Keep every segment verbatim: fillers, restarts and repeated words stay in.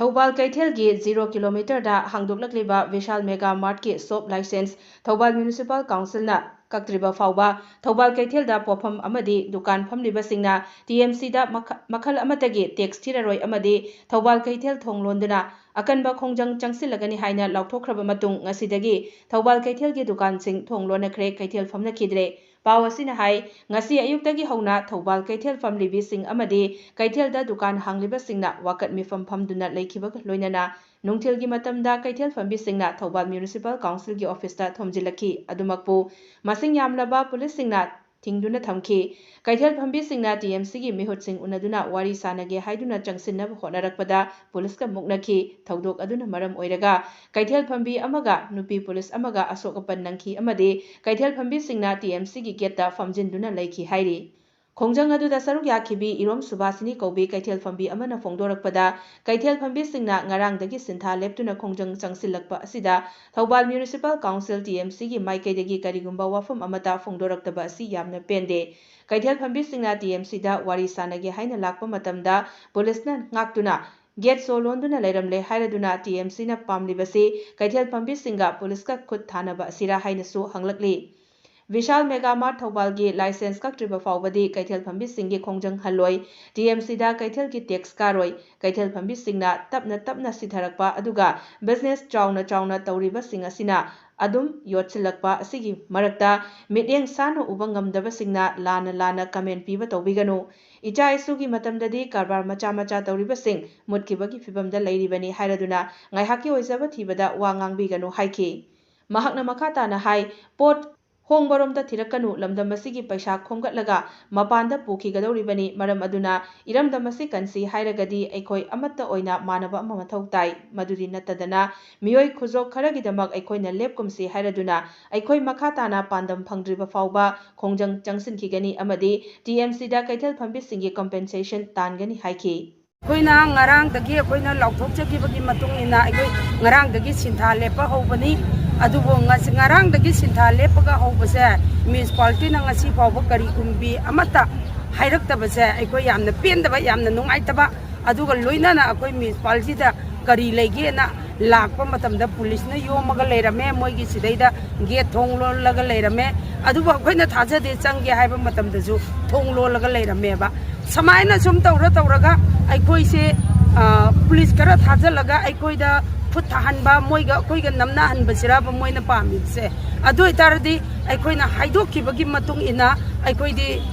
ꯊꯧꯕꯥꯜ ꯀꯩꯊꯦꯜꯒꯤ ꯖꯤꯔꯣ ꯀꯤꯂꯣꯃꯤꯇꯔꯗ ꯍꯥꯡꯗꯣꯛꯂꯛꯂꯤꯕ ꯚꯤꯁꯥꯜ ꯃꯦꯒꯥ ꯃꯥꯔꯠꯀꯤ ꯁꯣꯞ ꯂꯥꯏꯁꯦꯟꯁ ꯊꯧꯕꯥꯜ ꯃ꯭ꯌꯨꯅꯤꯁꯤꯄꯥꯜ ꯀꯥꯎꯟꯁꯤꯜꯅ ꯀꯛꯇ꯭ꯔꯤꯕ ꯐꯥꯎꯕ ꯊꯧꯕꯥꯜ ꯀꯩꯊꯦꯜꯗ ꯄꯣꯠꯐꯝ ꯑꯃꯗꯤ ꯗꯨꯀꯥꯟ ꯐꯝꯂꯤꯕꯁꯤꯡꯅ ꯇꯤ ꯑꯦꯝ ꯁꯤꯗ ꯃꯈ-, ꯃꯈꯜ ꯑꯃꯠꯇꯒꯤ ꯇꯦꯛꯁ ꯊꯤꯔꯔꯣꯏ ꯑꯃꯗꯤ ꯊꯧꯕꯥꯜ ꯀꯩꯊꯦꯜ ꯊꯣꯡ ꯂꯣꯟꯗꯨꯅ ꯑꯀꯟꯕ ꯈꯣꯡꯖꯪ ꯆꯪꯁꯤꯜꯂꯒꯅꯤ ꯍꯥꯏꯅ ꯂꯥꯎꯊꯣꯛꯈ꯭ꯔꯕ ꯃꯇꯨꯡ, ꯉꯁꯤꯗꯒꯤ ꯊꯧꯕꯥꯜ ꯀꯩꯊꯦꯜꯒꯤ ꯗꯨꯀꯥꯟꯁꯤꯡ ꯊꯣꯡ ꯂꯣꯟꯅꯈ꯭ꯔꯦ, ꯀꯩꯊꯦꯜ ꯐꯝꯅꯈꯤꯗ꯭ꯔꯦ꯫ ꯄꯥꯎ ꯑꯁꯤꯅ ꯍꯥꯏ, ꯉꯁꯤ ꯑꯌꯨꯛꯇꯒꯤ ꯍꯧꯅ ꯊꯧꯕꯥꯜ ꯀꯩꯊꯦꯜ ꯐꯝꯂꯤꯕꯤꯁꯤꯡ ꯑꯃꯗꯤ ꯀꯩꯊꯦꯜꯗ ꯗꯨꯀꯥꯟ ꯍꯥꯡꯂꯤꯕꯁꯤꯡꯅ ꯋꯥꯀꯠ ꯃꯤꯐꯝ ꯐꯝꯗꯨꯅ ꯂꯩꯈꯤꯕꯒ ꯂꯣꯏꯅꯅ ꯅꯨꯡꯊꯤꯜꯒꯤ ꯃꯇꯝꯗ ꯀꯩꯊꯦꯜ ꯐꯝꯕꯤꯁꯤꯡꯅ ꯊꯧꯕꯥꯜ ꯃ꯭ꯌꯨꯅꯤꯁꯤꯄꯥꯜ ꯀꯥꯎꯟꯁꯤꯜꯒꯤ ꯑꯣꯐꯤꯁꯇ ꯊꯣꯝꯖꯤꯜꯂꯛꯈꯤ꯫ ꯑꯗꯨꯃꯛꯄꯨ ꯃꯁꯤꯡ ꯌꯥꯝꯂꯕ ꯄꯨꯂꯤꯁꯁꯤꯡꯅ ꯊꯤꯡꯗꯨꯅ ꯊꯝꯈꯤ꯫ ꯀꯩꯊꯦꯜ ꯐꯝꯕꯤꯁꯤꯡꯅ ꯇꯤ ꯑꯦꯝ ꯁꯤꯒꯤ ꯃꯤꯍꯨꯠꯁꯤꯡ ꯎꯅꯗꯨꯅ ꯋꯥꯔꯤ ꯁꯥꯅꯒꯦ ꯍꯥꯏꯗꯨꯅ ꯆꯪꯁꯤꯟꯅꯕ ꯍꯣꯠꯅꯔꯛꯄꯗ ꯄꯨꯂꯤꯁꯀ ꯃꯨꯛꯅꯈꯤ꯫ ꯊꯧꯗꯣꯛ ꯑꯗꯨꯅ ꯃꯔꯝ ꯑꯣꯏꯔꯒ ꯀꯩꯊꯦꯜ ꯐꯝꯕꯤ ꯑꯃꯒ ꯅꯨꯄꯤ ꯄꯨꯂꯤꯁ ꯑꯃꯒ ꯑꯁꯣꯛ ꯑꯄꯟ ꯅꯪꯈꯤ ꯑꯃꯗꯤ ꯀꯩꯊꯦꯜ ꯐꯝꯕꯤꯁꯤꯡꯅ ꯇꯤ ꯑꯦꯝ ꯁꯤꯒꯤ ꯒꯦꯠꯇ ꯐꯝꯖꯤꯟꯗꯨꯅ ꯂꯩꯈꯤ ꯍꯥꯏꯔꯤ꯫ ꯈꯣꯡꯖꯪ ꯑꯗꯨꯗ ꯁꯔꯨꯛ ꯌꯥꯈꯤꯕꯤ ꯏꯔꯣꯝ ꯁꯨꯕꯥꯁꯤꯅꯤ ꯀꯧꯕꯤ ꯀꯩꯊꯦꯜ ꯐꯝꯕꯤ ꯑꯃꯅ ꯐꯣꯡꯗꯣꯔꯛꯄꯗ, ꯀꯩꯊꯦꯜ ꯐꯝꯕꯤꯁꯤꯡꯅ ꯉꯔꯥꯡꯗꯒꯤ ꯁꯤꯟꯊꯥ ꯂꯦꯞꯇꯨꯅ ꯈꯣꯡꯖꯪ ꯆꯪꯁꯤꯜꯂꯛꯄ ꯑꯁꯤꯗ Thoubal municipal council, T M ꯁꯤꯒꯤ ꯃꯥꯏꯀꯩꯗꯒꯤ ꯀꯔꯤꯒꯨꯝꯕ ꯋꯥꯐꯝ ꯑꯃꯠꯇ ꯐꯣꯡꯗꯣꯔꯛꯇꯕ ꯑꯁꯤ ꯌꯥꯝꯅ ꯄꯦꯟꯗꯦ꯫ ꯀꯩꯊꯦꯜ ꯐꯝꯕꯤꯁꯤꯡꯅ ꯇꯤ ꯑꯦꯝ ꯁꯤꯗ ꯋꯥꯔꯤ ꯁꯥꯅꯒꯦ ꯍꯥꯏꯅ ꯂꯥꯛꯄ ꯃꯇꯝꯗ ꯄꯨꯂꯤꯁꯅ ꯉꯥꯛꯇꯨꯅ ꯒꯦꯠ ꯁꯣ ꯂꯣꯟꯗꯨꯅ ꯂꯩꯔꯝꯂꯦ ꯍꯥꯏꯔꯗꯨꯅ ꯇꯤ ꯑꯦꯝ ꯁꯤꯅ ꯄꯥꯝꯂꯤꯕꯁꯤ ꯀꯩꯊꯦꯜ ꯐꯝꯕꯤꯁꯤꯡꯒ ꯄꯨꯂꯤꯁꯀ ꯈꯨꯠ ꯊꯥꯅꯕ ꯑꯁꯤꯔꯥ ꯍꯥꯏꯅꯁꯨ ꯍꯪꯂꯛꯂꯤ꯫ ꯚꯤꯁꯥꯜ ꯃꯦꯒꯥ ꯃꯥꯔꯠ ꯊꯧꯕꯥꯜꯒꯤ ꯂꯥꯏꯁꯦꯟꯁ ꯀꯛꯇ꯭ꯔꯤꯕ ꯐꯥꯎꯕꯗꯤ ꯀꯩꯊꯦꯜ ꯐꯝꯕꯤꯁꯤꯡꯒꯤ ꯈꯣꯡꯖꯪ ꯍꯜꯂꯣꯏ, ꯇꯤ ꯑꯦꯝ ꯁꯤꯗ ꯀꯩꯊꯦꯜꯒꯤ ꯇꯦꯛꯁ ꯀꯥꯔꯣꯏ꯫ ꯀꯩꯊꯦꯜ ꯐꯝꯕꯤꯁꯤꯡꯅ ꯇꯞꯅ ꯇꯞꯅ ꯁꯤꯊꯔꯛꯄ, ꯑꯗꯨꯒ ꯕꯤꯖꯤꯅꯦꯁ ꯆꯥꯎꯅ ꯆꯥꯎꯅ ꯇꯧꯔꯤꯕꯁꯤꯡ ꯑꯁꯤꯅ ꯑꯗꯨꯝ ꯌꯣꯠꯁꯤꯜꯂꯛꯄ ꯑꯁꯤꯒꯤ ꯃꯔꯛꯇ ꯃꯤꯠꯌꯦꯡ ꯁꯥꯟꯅ ꯎꯕ ꯉꯝꯗꯕꯁꯤꯡꯅ ꯂꯥꯟꯅ ꯂꯥꯟꯅ ꯀꯃꯦꯟ ꯄꯤꯕ ꯇꯧꯕꯤꯒꯅꯨ꯫ ꯏꯆꯥ ꯏꯁꯨꯒꯤ ꯃꯇꯝꯗꯗꯤ ꯀꯔꯕꯥꯔ ꯃꯆꯥ ꯃꯆꯥ ꯇꯧꯔꯤꯕꯁꯤꯡ ꯃꯨꯠꯈꯤꯕꯒꯤ ꯐꯤꯕꯝꯗ ꯂꯩꯔꯤꯕꯅꯤ ꯍꯥꯏꯔꯗꯨꯅ ꯉꯥꯏꯍꯥꯛꯀꯤ ꯑꯣꯏꯖꯕ ꯊꯤꯕꯗ ꯋꯥ ꯉꯥꯡꯕꯤꯒꯅꯨ ꯍꯥꯏꯈꯤ꯫ ꯃꯍꯥꯛꯅ ꯃꯈꯥ ꯇꯥꯅ ꯍꯥꯏ, ꯄꯣꯠ ꯍꯣꯡꯕꯔꯣꯝꯗ ꯊꯤꯔꯛꯀꯅꯨ, ꯂꯝꯗꯝ ꯑꯁꯤꯒꯤ ꯄꯩꯁꯥ ꯈꯣꯝꯒꯠꯂꯒ ꯃꯄꯥꯟꯗ ꯄꯨꯈꯤꯒꯗꯧꯔꯤꯕꯅꯤ꯫ ꯃꯔꯝ ꯑꯗꯨꯅ ꯏꯔꯝꯗꯝ ꯑꯁꯤ ꯀꯟꯁꯤ ꯍꯥꯏꯔꯒꯗꯤ ꯑꯩꯈꯣꯏ ꯑꯃꯠꯇ ꯑꯣꯏꯅ ꯃꯥꯟꯅꯕ ꯑꯃ ꯃꯊꯧ ꯇꯥꯏ꯫ ꯃꯗꯨꯗꯤ ꯅꯠꯇꯗꯅ ꯃꯤꯑꯣꯏ ꯈꯨꯖꯣꯛ ꯈꯔꯒꯤꯗꯃꯛ ꯑꯩꯈꯣꯏꯅ ꯂꯦꯞꯀꯨꯝꯁꯤ ꯍꯥꯏꯔꯗꯨꯅ ꯑꯩꯈꯣꯏ ꯃꯈꯥ ꯇꯥꯅ ꯄꯥꯟꯗꯝ ꯐꯪꯗ꯭ꯔꯤꯕ ꯐꯥꯎꯕ ꯈꯣꯡꯖꯪ ꯆꯪꯁꯤꯟꯈꯤꯒꯅꯤ ꯑꯃꯗꯤ ꯇꯤ ꯑꯦꯝ ꯁꯤꯗ ꯀꯩꯊꯦꯜ ꯐꯝꯕꯤꯁꯤꯡꯒꯤ ꯀꯝꯄꯦꯟꯁꯦꯁꯟ ꯇꯥꯟꯒꯅꯤ ꯍꯥꯏꯈꯤ꯫ ꯑꯩꯈꯣꯏꯅ ꯉꯔꯥꯡꯗꯒꯤ ꯑꯩꯈꯣꯏꯅ ꯂꯥꯎꯊꯣꯛꯆꯈꯤꯕꯒꯤ ꯃꯇꯨꯡ ꯏꯟꯅ ꯑꯩꯈꯣꯏ ꯉꯔꯥꯡꯗꯒꯤ ꯁꯤꯟꯊꯥ ꯂꯦꯞꯄ ꯍꯧꯕꯅꯤ꯫ ꯑꯗꯨꯕꯨ ꯉꯁꯤ, ꯉꯔꯥꯡꯗꯒꯤ ꯁꯤꯟꯊꯥ ꯂꯦꯞꯄꯒ ꯍꯧꯕꯁꯦ ꯃ꯭ꯌꯨꯅꯤꯁꯤꯄꯥꯂꯤꯇꯤꯅ ꯉꯁꯤ ꯐꯥꯎꯕ ꯀꯔꯤꯒꯨꯝꯕꯤ ꯑꯃꯠꯇ ꯍꯥꯏꯔꯛꯇꯕꯁꯦ ꯑꯩꯈꯣꯏ ꯌꯥꯝꯅ ꯄꯦꯟꯗꯕ, ꯌꯥꯝꯅ ꯅꯨꯡꯉꯥꯏꯇꯕ ꯑꯗꯨꯒ ꯂꯣꯏꯅꯅ ꯑꯩꯈꯣꯏ ꯃ꯭ꯌꯨꯅꯤꯁꯤꯄꯥꯂꯤꯇꯤꯗ ꯀꯔꯤ ꯂꯩꯒꯦꯅ ꯂꯥꯛꯄ ꯃꯇꯝꯗ ꯄꯨꯂꯤꯁꯅ ꯌꯣꯝꯃꯒ ꯂꯩꯔꯝꯃꯦ, ꯃꯣꯏꯒꯤ ꯁꯤꯗꯩꯗ ꯒꯦꯠ ꯊꯣꯡ ꯂꯣꯜꯂꯒ ꯂꯩꯔꯝꯃꯦ꯫ ꯑꯗꯨꯕꯨ ꯑꯩꯈꯣꯏꯅ ꯊꯥꯖꯗꯦ, ꯆꯪꯒꯦ ꯍꯥꯏꯕ ꯃꯇꯝꯗꯁꯨ ꯊꯣꯡ ꯂꯣꯜꯂꯒ ꯂꯩꯔꯝꯃꯦꯕ꯫ ꯁꯨꯃꯥꯏꯅ ꯁꯨꯝ ꯇꯧꯔ ꯇꯧꯔꯒ ꯑꯩꯈꯣꯏꯁꯦ, ꯑ, ꯄꯨꯂꯤꯁ ꯈꯔ ꯊꯥꯖꯤꯜꯂꯒ ꯑꯩꯈꯣꯏꯗ ꯈꯨꯠ ꯊꯥꯍꯟꯕ, ꯃꯣꯏꯒ ꯑꯩꯈꯣꯏꯒ ꯅꯝꯅꯍꯟꯕꯁꯤꯔꯕ ꯃꯣꯏꯅ ꯄꯥꯝꯃꯤꯕꯁꯦ? ꯑꯗꯨ ꯑꯣꯏꯇꯥꯔꯗꯤ ꯑꯩꯈꯣꯏꯅ ꯍꯥꯏꯗꯣꯛꯈꯤꯕꯒꯤ ꯃꯇꯨꯡ ꯏꯟꯅ ꯑꯩꯈꯣꯏꯗꯤ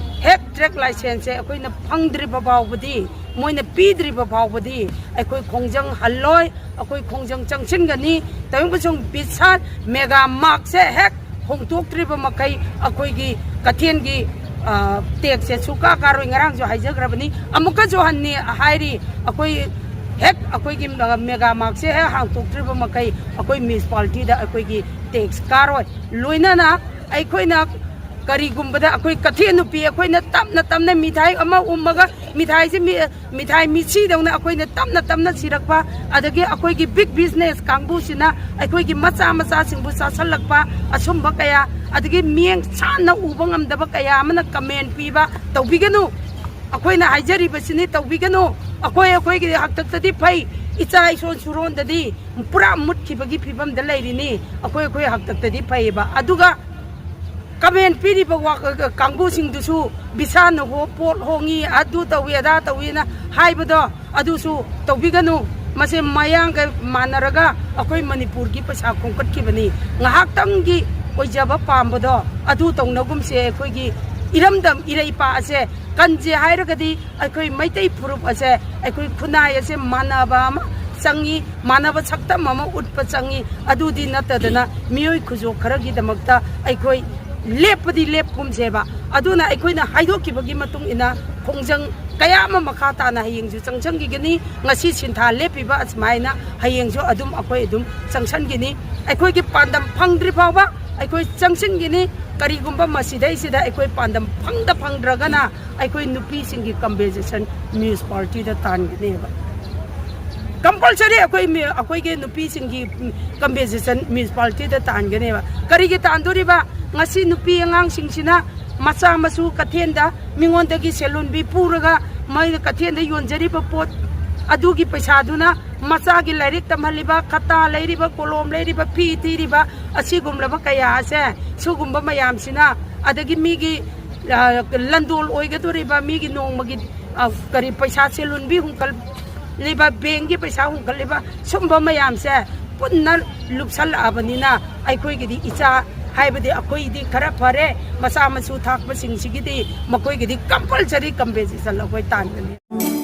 ꯍꯦꯛ ꯇ꯭ꯔꯦꯗ ꯂꯥꯏꯁꯦꯟꯁꯁꯦ ꯑꯩꯈꯣꯏꯅ ꯐꯪꯗ꯭ꯔꯤꯕ ꯐꯥꯎꯕꯗꯤ, ꯃꯣꯏꯅ ꯄꯤꯗ꯭ꯔꯤꯕ ꯐꯥꯎꯕꯗꯤ ꯑꯩꯈꯣꯏ ꯈꯣꯡꯖꯪ ꯍꯜꯂꯣꯏ, ꯑꯩꯈꯣꯏ ꯈꯣꯡꯖꯪ ꯆꯪꯁꯤꯟꯒꯅꯤ꯫ ꯇꯥꯏꯕꯪ ꯁꯨꯝ ꯕꯤꯁꯥꯜ ꯃꯦꯒꯥ ꯃꯥꯔꯠꯁꯦ ꯍꯦꯛ ꯍꯣꯡꯗꯣꯛꯇ꯭ꯔꯤꯕ ꯃꯈꯩ ꯑꯩꯈꯣꯏꯒꯤ ꯀꯩꯊꯦꯜꯒꯤ, ꯑ, ꯇꯦꯛꯁꯁꯦ ꯁꯨꯀꯥ ꯀꯥꯔꯣꯏ꯫ ꯉꯔꯥꯡꯁꯨ ꯍꯥꯏꯖꯈ꯭ꯔꯕꯅꯤ, ꯑꯃꯨꯛꯀꯁꯨ ꯍꯟꯅꯤ ꯍꯥꯏꯔꯤ, ꯑꯩꯈꯣꯏ ꯍꯦꯛ ꯑꯩꯈꯣꯏꯒꯤ ꯃꯦꯒꯥ ꯃꯥꯔꯠꯁꯦ ꯍꯦꯛ ꯍꯥꯡꯗꯣꯛꯇ꯭ꯔꯤꯕ ꯃꯈꯩ ꯑꯩꯈꯣꯏ ꯃ꯭ꯌꯨꯅꯤꯁꯤꯄꯥꯂꯤꯇꯤꯗ ꯑꯩꯈꯣꯏꯒꯤ ꯇꯦꯛꯁ ꯀꯥꯔꯣꯏ꯫ ꯂꯣꯏꯅꯅ ꯑꯩꯈꯣꯏꯅ ꯀꯔꯤꯒꯨꯝꯕꯗ ꯑꯩꯈꯣꯏ ꯀꯩꯊꯦꯜ ꯅꯨꯄꯤ ꯑꯩꯈꯣꯏꯅ ꯇꯞꯅ ꯇꯞꯅ ꯃꯤꯊꯥꯏ ꯑꯃ ꯎꯝꯃꯒ ꯃꯤꯊꯥꯏꯁꯦ ꯃꯤ-, ꯃꯤꯊꯥꯏ ꯃꯤꯁꯤꯗꯧꯅ ꯑꯩꯈꯣꯏꯅ ꯇꯞꯅ ꯇꯞꯅ ꯁꯤꯔꯛꯄ, ꯑꯗꯒꯤ ꯑꯩꯈꯣꯏꯒꯤ ꯕꯤꯒ ꯕꯤꯖꯤꯅꯦꯁ ꯀꯥꯡꯕꯨꯁꯤꯅ ꯑꯩꯈꯣꯏꯒꯤ ꯃꯆꯥ ꯃꯆꯥꯁꯤꯡꯕꯨ ꯆꯥꯁꯜꯂꯛꯄ, ꯑꯁꯨꯝꯕ ꯀꯌꯥ, ꯑꯗꯒꯤ ꯃꯤꯠꯌꯦꯡ ꯁꯥꯟꯅ ꯎꯕ ꯉꯝꯗꯕ ꯀꯌꯥ ꯑꯃꯅ ꯀꯃꯦꯟ ꯄꯤꯕ ꯇꯧꯕꯤꯒꯅꯨ꯫ ꯑꯩꯈꯣꯏꯅ ꯍꯥꯏꯖꯔꯤꯕꯁꯤꯅꯤ, ꯇꯧꯕꯤꯒꯅꯨ꯫ ꯑꯩꯈꯣꯏ ꯑꯩꯈꯣꯏꯒꯤ ꯍꯥꯛꯇꯛꯇꯗꯤ ꯐꯩ, ꯏꯆꯥ ꯏꯁꯣꯟ ꯁꯨꯔꯣꯟꯗꯗꯤ ꯄꯨꯔꯥ ꯃꯨꯠꯈꯤꯕꯒꯤ ꯐꯤꯕꯝꯗ ꯂꯩꯔꯤꯅꯤ꯫ ꯑꯩꯈꯣꯏ ꯑꯩꯈꯣꯏ ꯍꯥꯛꯇꯛꯇꯗꯤ ꯐꯩꯌꯦꯕ꯫ ꯑꯗꯨꯒ ꯀꯃꯦꯟ ꯄꯤꯔꯤꯕ ꯋꯥ-, ꯀꯥꯡꯕꯨꯁꯤꯡꯗꯨꯁꯨ ꯕꯤꯁꯥꯅ ꯍꯣ-, ꯄꯣꯠ ꯍꯣꯡꯉꯤ, ꯑꯗꯨ ꯇꯧꯏ, ꯑꯗꯥ ꯇꯧꯏꯅ ꯍꯥꯏꯕꯗꯣ ꯑꯗꯨꯁꯨ ꯇꯧꯕꯤꯒꯅꯨ꯫ ꯃꯁꯦ ꯃꯌꯥꯡꯒ ꯃꯥꯟꯅꯔꯒ ꯑꯩꯈꯣꯏ ꯃꯅꯤꯄꯨꯔꯒꯤ ꯄꯩꯁꯥ ꯈꯣꯝꯀꯠꯈꯤꯕꯅꯤ꯫ ꯉꯥꯏꯍꯥꯛꯇꯪꯒꯤ ꯑꯣꯏꯖꯕ ꯄꯥꯝꯕꯗꯣ ꯑꯗꯨ ꯇꯧꯅꯒꯨꯝꯁꯦ꯫ ꯑꯩꯈꯣꯏꯒꯤ ꯏꯔꯝꯗꯝ ꯏꯔꯩꯄꯥꯛ ꯑꯁꯦ ꯀꯟꯁꯦ ꯍꯥꯏꯔꯒꯗꯤ ꯑꯩꯈꯣꯏ ꯃꯩꯇꯩ ꯐꯨꯔꯨꯞ ꯑꯁꯦ, ꯑꯩꯈꯣꯏ ꯈꯨꯟꯅꯥꯏ ꯑꯁꯦ ꯃꯥꯟꯅꯕ ꯑꯃ ꯆꯪꯉꯤ, ꯃꯥꯟꯅꯕ ꯁꯛꯇꯝ ꯑꯃ ꯎꯠꯄ ꯆꯪꯉꯤ꯫ ꯑꯗꯨꯗꯤ ꯅꯠꯇꯗꯅ ꯃꯤꯑꯣꯏ ꯈꯨꯖꯣꯛ ꯈꯔꯒꯤꯗꯃꯛꯇ ꯑꯩꯈꯣꯏ ꯂꯦꯞꯄꯗꯤ ꯂꯦꯞꯀꯨꯝꯁꯦꯕ꯫ ꯑꯗꯨꯅ ꯑꯩꯈꯣꯏꯅ ꯍꯥꯏꯗꯣꯛꯈꯤꯕꯒꯤ ꯃꯇꯨꯡ ꯏꯟꯅ ꯈꯣꯡꯖꯪ ꯀꯌꯥ ꯑꯃ ꯃꯈꯥ ꯇꯥꯅ ꯍꯌꯦꯡꯁꯨ ꯆꯪꯁꯤꯟꯈꯤꯒꯅꯤ꯫ ꯉꯁꯤ ꯁꯤꯟꯊꯥ ꯂꯦꯞꯄꯤꯕ ꯑꯁꯨꯃꯥꯏꯅ ꯍꯌꯦꯡꯁꯨ ꯑꯗꯨꯝ ꯑꯩꯈꯣꯏ ꯑꯗꯨꯝ ꯆꯪꯁꯤꯟꯈꯤꯅꯤ꯫ ꯑꯩꯈꯣꯏꯒꯤ ꯄꯥꯟꯗꯝ ꯐꯪꯗ꯭ꯔꯤ ꯐꯥꯎꯕ ꯑꯩꯈꯣꯏ ꯆꯪꯁꯤꯟꯈꯤꯅꯤ꯫ ꯀꯔꯤꯒꯨꯝꯕ ꯃꯁꯤꯗꯩꯁꯤꯗ ꯑꯩꯈꯣꯏ ꯄꯥꯟꯗꯝ ꯐꯪꯗ ꯐꯪꯗ꯭ꯔꯒꯅ ꯑꯩꯈꯣꯏ ꯅꯨꯄꯤꯁꯤꯡꯒꯤ ꯀꯝꯄꯦꯟꯁꯦꯁꯟ ꯃ꯭ꯌꯨꯅꯤꯁꯤꯄꯥꯂꯤꯇꯤꯗ ꯇꯥꯟꯒꯅꯦꯕ꯫ ꯀꯝꯄꯜꯁꯔꯤ ꯑꯩꯈꯣꯏ ꯃꯤ-, ꯑꯩꯈꯣꯏꯒꯤ ꯅꯨꯄꯤꯁꯤꯡꯒꯤ ꯀꯝꯄꯦꯟꯁꯦꯁꯟ ꯃ꯭ꯌꯨꯅꯤꯁꯤꯄꯥꯂꯤꯇꯤꯗ ꯇꯥꯟꯒꯅꯦꯕ꯫ ꯀꯔꯤꯒꯤ ꯇꯥꯟꯗꯣꯔꯤꯕ? ꯉꯁꯤ ꯅꯨꯄꯤ ꯑꯉꯥꯡꯁꯤꯡꯁꯤꯅ ꯃꯆꯥ ꯃꯁꯨ ꯀꯩꯊꯦꯜꯗ ꯃꯤꯉꯣꯟꯗꯒꯤ ꯁꯦꯜ ꯍꯨꯟꯕꯤ ꯄꯨꯔꯒ ꯃꯣꯏꯅ ꯀꯩꯊꯦꯜꯗ ꯌꯣꯟꯖꯔꯤꯕ ꯄꯣꯠ ꯑꯗꯨꯒꯤ ꯄꯩꯁꯥꯗꯨꯅ ꯃꯆꯥꯒꯤ ꯂꯥꯏꯔꯤꯛ ꯇꯝꯍꯜꯂꯤꯕ, ꯈꯇꯥ ꯂꯩꯔꯤꯕ, ꯀꯣꯂꯣꯝ ꯂꯩꯔꯤꯕ, ꯐꯤ ꯊꯤꯔꯤꯕ, ꯑꯁꯤꯒꯨꯝꯂꯕ ꯀꯌꯥ ꯑꯁꯦ, ꯁꯤꯒꯨꯝꯕ ꯃꯌꯥꯝꯁꯤꯅ, ꯑꯗꯒꯤ ꯃꯤꯒꯤ, ꯑ, ꯂꯟꯗꯣꯜ ꯑꯣꯏꯒꯗꯧꯔꯤꯕ ꯃꯤꯒꯤ ꯅꯣꯡꯃꯒꯤ, ꯑ, ꯀꯔꯤ, ꯄꯩꯁꯥ ꯁꯦꯜ ꯍꯨꯟꯕꯤ ꯍꯨꯟꯀꯠꯂꯤꯕ, ꯕꯦꯡꯒꯤ ꯄꯩꯁꯥ ꯍꯨꯟꯀꯠꯂꯤꯕ, ꯁꯨꯝꯕ ꯃꯌꯥꯝꯁꯦ ꯄꯨꯟꯅ ꯂꯨꯞꯁꯜꯂꯛꯑꯕꯅꯤꯅ, ꯑꯩꯈꯣꯏꯒꯤꯗꯤ ꯏꯆꯥ ꯍꯥꯏꯕꯗꯤ ꯑꯩꯈꯣꯏꯗꯤ ꯈꯔ ꯐꯔꯦ, ꯃꯆꯥ ꯃꯁꯨ ꯊꯥꯛꯄꯁꯤꯡꯁꯤꯒꯤꯗꯤ ꯃꯈꯣꯏꯒꯤꯗꯤ compulsory compensation ꯑꯩꯈꯣꯏ ꯇꯥꯟꯒꯅꯤ꯫